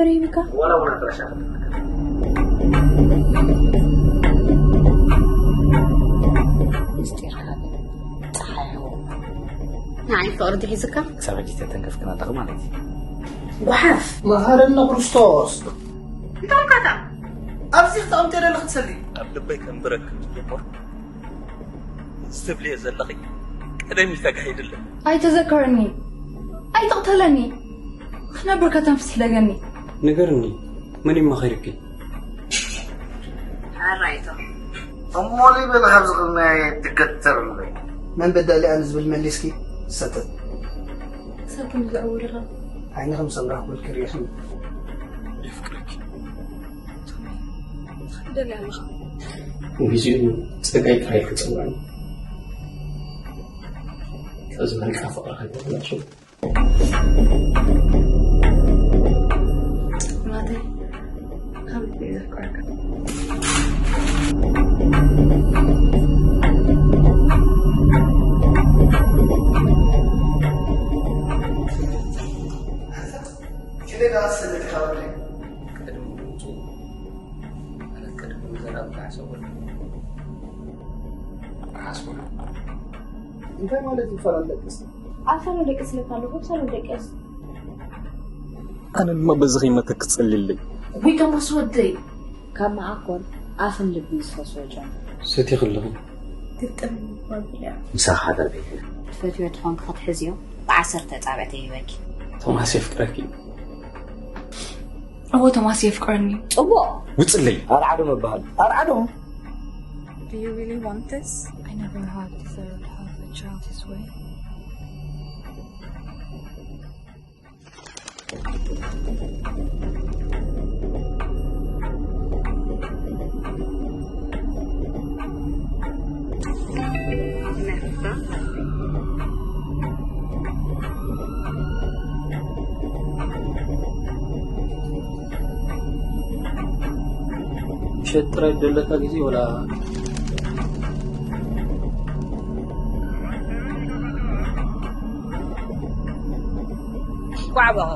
ሪብካ ወላ እውን ኣድራሻ ምስጢር ሃበ። ጸሓይ ንዓይ ፍቕሪ ትሒዝካ? ክሳብ ሕጂ ተተንከፍክና ኣለኺ ማለት እዩ። ጓሓፍ። መሃረና ክርስቶስ። እንቶም ካታ ኣብዚ ክተቐምጠ ደለ ክትሰሊ። ኣብ ልበይ ከም ብረክ ዝጀመርኩ ዝትብልየ ዘለኺ ቀደም እዩ ተጋሂድለ። ኣይተዘከረኒ፣ ኣይትቕተለኒ፣ ክነብር ከተንፍስ ሕደገኒ። ንገርኒ፣ መን እዩ መኺርኪ? ኣራይቶ እሞ ሊብል ካብዚ ቅድሚያ ትገተር ንበይ መን በዳሊ ኣነ ዝብል መሊስኪ ሰተት። ሰብ ከም ዝዕውርኻ ዓይኒ ከም ሰምራኽ ብል ክሪእኽኒ። ደልያ ኣለኻ። ንግዚኡ ጸጋይ ጥራይ ክጽውዕኒ። ከዚ መልካ ፍቕሪ ከይተበላሸው። ናተይ ካብ ልቢ እየ ዘፍቅረካ። ክንደይ ደኣ ትሰልጥ ኢኻ ወደይ? ቅድሚ ምውጽኡ ማለት ቅድሚ ምዝራብ ክሓሰበሉ። ክሓስበሉ። እንታይ ማለት እዩ ፈላል ደቅስ? ኣብ ሳሎን ደቂ ስለካ ኣለኹ ኣብ ሳሎን ደቂ ኣነ ድማ በዚ ከይመተክ ጸልይለይ። ወይ ቶማስ ወደይ ካብ መዓኮር ኣፍን ልብን ዝፈስወ ጨም ሰቲኽ ኣለኹ። ግጥም ምባል እያ። ምሳኻ ተርቤት ትፈትዮ ተኾንክ ክትሕዝዮ ብዓሰርተ ጻብዕተ ይህበኪ። ቶማስ የፍቅረኪ እዩ። እዎ ቶማስ የፍቅረኒ። ጽቡቕ ውጽለይ። ኣርዓዶ መባሃል ኣርዓዶ Do you really want this? I never had deserved to have a child this way. ምሸት ጥራይ ዘለካ ግዜ ወላ ጓዕባኻ